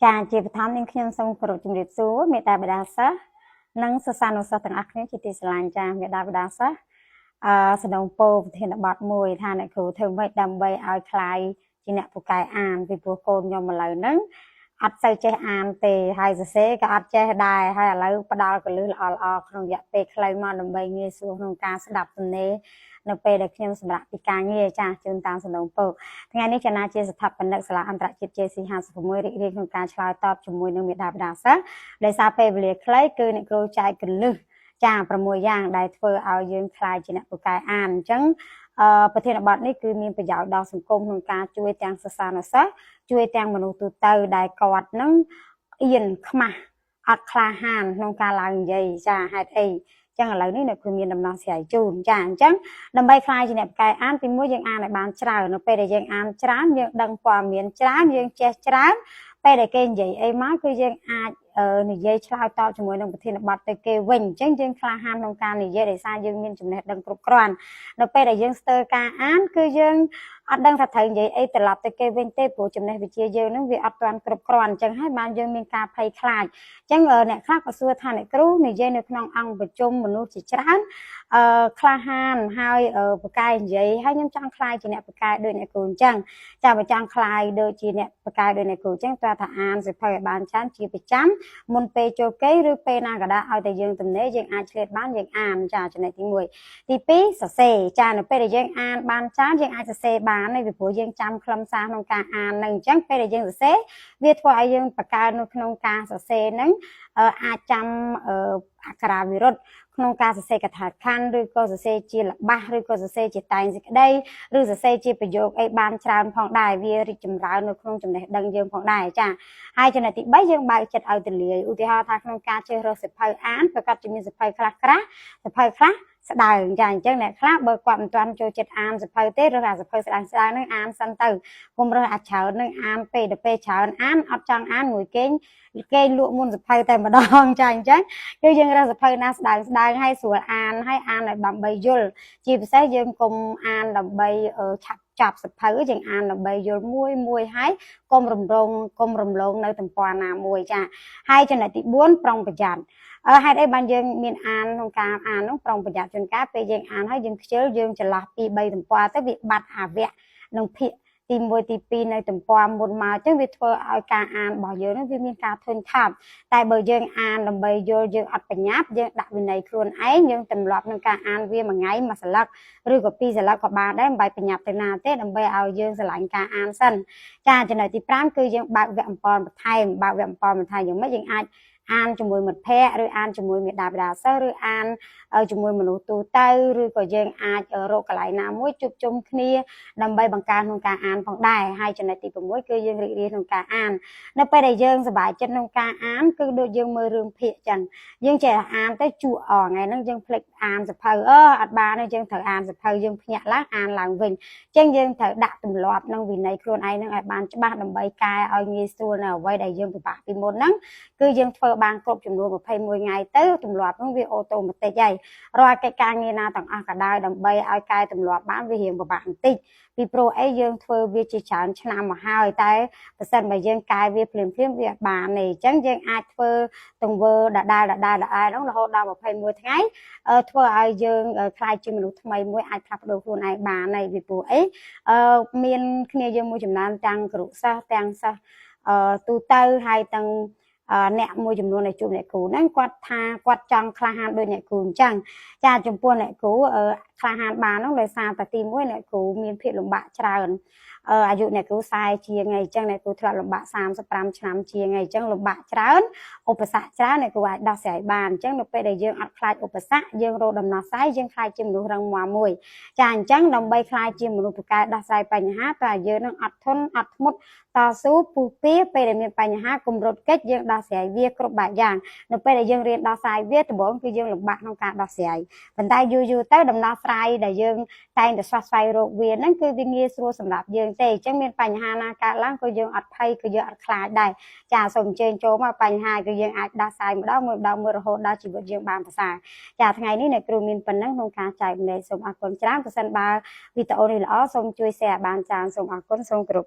ចាជាបឋមនាងខ្ញុំសូមគោរពជំរាបសួរមេត្តាបិតាសិស្សនិងសិស្សានុសិស្សទាំងអស់គ្នាជាទីស្រឡាញ់ចាមេត្តាបិតាសិស្សអឺសំណងពោប្រធានបទមួយថាអ្នកគ្រូធ្វើម៉េចដើម្បីឲ្យក្លាយជាអ្នកពូកែអានពីព្រោះកូនខ្ញុំឥឡូវហ្នឹងអត់សូវចេះអានទេហើយសរសេរក៏អត់ចេះដែរហើយឥឡូវផ្ដល់គន្លឹះល្អល្អក្នុងរយៈពេលខ្លីមកដើម្បីងាយស្រួលក្នុងការស្ដាប់ទំនេរនៅពេលដែលខ្ញុំសម្រាប់ពីការងារចាជូនតាមសំណងពោថ្ងៃនេះចនាជាស្ថាបនិកសាលាអន្តរជាតិ JC 56រីករាយក្នុងការឆ្លើយតបជាមួយនឹងមេដាបដាសិស្សដោយសារពេលវេលាខ្លីគឺអ្នកគ្រូចែកគន្លឹះចា6យ៉ាងដែលធ្វើឲ្យយើងក្លាយជាអ្នកពូកែអានអញ្ចឹងអឺប្រធានបទនេះគឺមានប្រយោជន៍ដល់សង្គមក្នុងការជួយទាំងសិស្សានុសិស្សជួយទាំងមនុស្សទូទៅដែលគាត់នឹងអៀនខ្មាស់អត់ក្លាហានក្នុងការឡើងនិយាយចាហេតុអីចឹងឥឡូវនេះនៅគឺមានដំណោះស្រាយជូនចាអញ្ចឹងដើម្បីក្លាយជាអ្នកពូកែអានទីមួយយើងអានឲ្យបានច្រើននៅពេលដែលយើងអានច្រើនយើងដឹងព័ត៌មានច្រើនយើងចេះច្រើនពេលដែលគេនិយាយអីមកគឺយើងអាចនិយាយឆ្លើយតបជាមួយនឹងប្រធានបទទៅគេវិញអញ្ចឹងយើងក្លាហានក្នុងការនិយាយដោយសារយើងមានចំណេះដឹងគ្រប់គ្រាន់នៅពេលដែលយើងស្ទើរការអានគឺយើងអត់ដឹងថាត្រូវនិយាយអីត្រឡប់ទៅគេវិញទេព្រោះចំណេះវិជ្ជាយើងនឹងវាអត់ទាន់គ្រប់គ្រាន់អញ្ចឹងហើយបានយើងមានការភ័យខ្លាចអញ្ចឹងអ្នកខ្លះក៏សួរថាអ្នកគ្រូនិយាយនៅក្នុងអង្គប្រជុំមនុស្សជាច្រើនអឺក្លាហានហើយពូកែនិយាយហើយខ្ញុំចង់ក្លាយជាអ្នកពូកែដូចអ្នកគ្រូអញ្ចឹងចាបើចង់ក្លាយដូចជាអ្នកពូកែដូចអ្នកគ្រូអញ្ចឹងតើថាអានសៀវភៅឲ្យបានច្រើនជាប្រចាំមុនពេលចូលគេឬពេលណាក៏ដោយឲ្យតែយើងទំនេរយើងអាចឆ្លៀតបានយើងអានចាចំណុចទី1ទី2សរសេរចានៅពេលដែលយើងអានបានច្រើនយើងអាចសរសេរបានហើយពីព្រោះយើងចាំខ្លឹមសារក្នុងការអាននឹងអញ្ចឹងពេលដែលយើងសរសេរវាធ្វើឲ្យយើងបង្កើននៅក្នុងការសរសេរហ្នឹងអាចចាំអក្ខរាវិរុទ្ធក្នុងការសរសេរកថាខណ្ឌឬក៏សរសេរជាល្បះឬក៏សរសេរជាតែងសេចក្តីឬសរសេរជាប្រយោគអីបានច្រើនផងដែរវារីកចម្រើននៅក្នុងចំណេះដឹងយើងផងដែរចាហើយចំណុចទី3យើងបើកចិត្តឲ្យទូលាយឧទាហរណ៍ថាក្នុងការជ្រើសរើសសៀវភៅអានប្រកាសជាមានសៀវភៅខ្លះក្រាស់សៀវភៅខ្លះស្ដើងចាអញ្ចឹងអ្នកខ្លះបើគាត់មិនទាន់ចូលចិត្តអានសៀវភៅទេរើសអាសៀវភៅស្ដើងស្ដើងហ្នឹងអានសិនទៅកុំរើសអាច្រើនហ្នឹងអានពេលដល់ពេលច្រើនអានអត់ចង់អានមួយគេងគេលក់មុនសៀវភៅតែម្ដងចាអញ្ចឹងគឺយើងរើសសៀវភៅណាស្ដើងស្ដើងហើយស្រួលអានហើយអានឲ្យដើម្បីយល់ជាពិសេសយើងកុំអានដើម្បីឆាប់ចាប់សៀវភៅយើងអានដើម្បីយល់មួយមួយហើយកុំរំលងកុំរំលងនៅទំព័រណាមួយចាហើយចំណុចទី4ប្រុងប្រយ័ត្នអឺហេតុអីបានយើងមានអានក្នុងការអាននោះប្រុងប្រយ័ត្នជួនកាលពេលយើងអានហើយយើងខ្ជិលយើងចន្លោះពី3ទំព័រទៅវាបាត់អាវៈនិងភាគទី1ទី2នៅទំព័រមុនមកអញ្ចឹងវាធ្វើឲ្យការអានរបស់យើងនឹងវាមានការធុញថប់តែបើយើងអានដើម្បីយល់យើងអត់ប្រញាប់យើងដាក់វិន័យខ្លួនឯងយើងទម្លាប់នឹងការអានវាមួយថ្ងៃមួយសន្លឹកឬក៏ពីរសន្លឹកក៏បានដែរមិនបាច់ប្រញាប់ទៅណាទេដើម្បីឲ្យយើងស្រឡាញ់ការអានសិនចាចំណុចទី5គឺយើងបើកវគ្គអំពនបន្ថែមបើកវគ្គអំពនបន្ថែមយ៉ាងម៉េចយើងអាចអានជាមួយមិត្តភ័ក្តិឬអានជាមួយមេដាបដាសិស្សឬអានជាមួយមនុស្សទូទៅឬក៏យើងអាចរកកន្លែងណាមួយជួបជុំគ្នាដើម្បីបង្កើនក្នុងការអានផងដែរហើយចំណុចទី6គឺយើងរីករាយក្នុងការអាននៅពេលដែលយើងសប្បាយចិត្តក្នុងការអានគឺដូចយើងមើលរឿងភាគចឹងយើងចេះអានទៅជក់អថ្ងៃហ្នឹងយើងភ្លេចអានសៀវភៅអឺអត់បានទេយើងត្រូវអានសៀវភៅយើងភ្ញាក់ឡើងអានឡើងវិញចឹងយើងត្រូវដាក់ទម្លាប់និងវិន័យខ្លួនឯងនឹងឲ្យបានច្បាស់ដើម្បីកែឲ្យងាយស្រួលនៅអ្វីដែលយើងពិបាកពីមុនហ្នឹងគឺយើងធ្វើបានគ្រប់ចំនួន21ថ្ងៃទៅទម្លាប់ហ្នឹងវាautomatic ហើយរាល់កិច្ចការងារណាទាំងអស់ក៏ដោយដើម្បីឲ្យកែទម្លាប់បានវារៀងពិបាកបន្តិចពីព្រោះអីយើងធ្វើវាជាច្រើនឆ្នាំមកហើយតែបើសិនបើយើងកែវាភ្លាមភ្លាមវាអត់បានទេអញ្ចឹងយើងអាចធ្វើទង្វើដដែលដដែលដដែលហ្នឹងរហូតដល់21ថ្ងៃធ្វើឲ្យយើងក្លាយជាមនុស្សថ្មីមួយអាចផ្លាស់ប្ដូរខ្លួនឯងបានហើយពីព្រោះអីមានគ្នាយើងមួយចំនួនទាំងគ្រូសិស្សទាំងសិស្សទូទៅហើយទាំងអ្នកមួយចំនួនដែលជួបអ្នកគ្រូហ្នឹងគាត់ថាគាត់ចង់ក្លាហានដូចអ្នកគ្រូអញ្ចឹងចាចំពោះអ្នកគ្រូក្លាហានបានហ្នឹងដោយសារតែទី1អ្នកគ្រូមានភាពលំបាកច្រើនអាយុអ្នកគ្រូ40ជាងអីចឹងអ្នកគ្រូធ្លាប់លំបាក35ឆ្នាំជាងអីចឹងលំបាកច្រើនឧបសគ្គច្រើនអ្នកគ្រូអាចដោះស្រាយបានអញ្ចឹងនៅពេលដែលយើងអត់ខ្លាចឧបសគ្គយើងរកដំណោះស្រាយយើងក្លាយជាមនុស្សរឹងមាំមួយចាអញ្ចឹងដើម្បីក្លាយជាមនុស្សពូកែដោះស្រាយបញ្ហាតើយើងនឹងអត់ធន់អត់ធ្មត់តស៊ូពុះពៀពេលដែលមានបញ្ហាគម្រត់កិច្ចយើងដោះស្រាយវាគ្រប់បែបយ៉ាងនៅពេលដែលយើងរៀនដោះស្រាយវាដំបូងគឺយើងលំបាកក្នុងការដោះស្រាយប៉ុន្តែយូរយូរទៅដំណោះស្រាយដែលយើងតែងតែស្វះស្វែងរកវាហ្នឹងគឺវាងាយស្រួលសម្រាប់យើងទេអញ្ចឹងមានបញ្ហាណាកើតឡើងក៏យើងអត់ភ័យក៏យើងអត់ខ្លាចដែរចាសូមអញ្ជើញចូលមកបញ្ហាគឺយើងអាចដោះស្រាយម្ដងមួយម្ដងមួយរហូតដល់ជីវិតយើងបានប្រសើរចាថ្ងៃនេះអ្នកគ្រូមានប៉ុណ្ណឹងក្នុងការចែករំលែកសូមអរគុណច្រើនប្រសិនបើវីដេអូនេះល្អសូមជួយ share បានច្រើនសូមអរគុណសូមគោរព។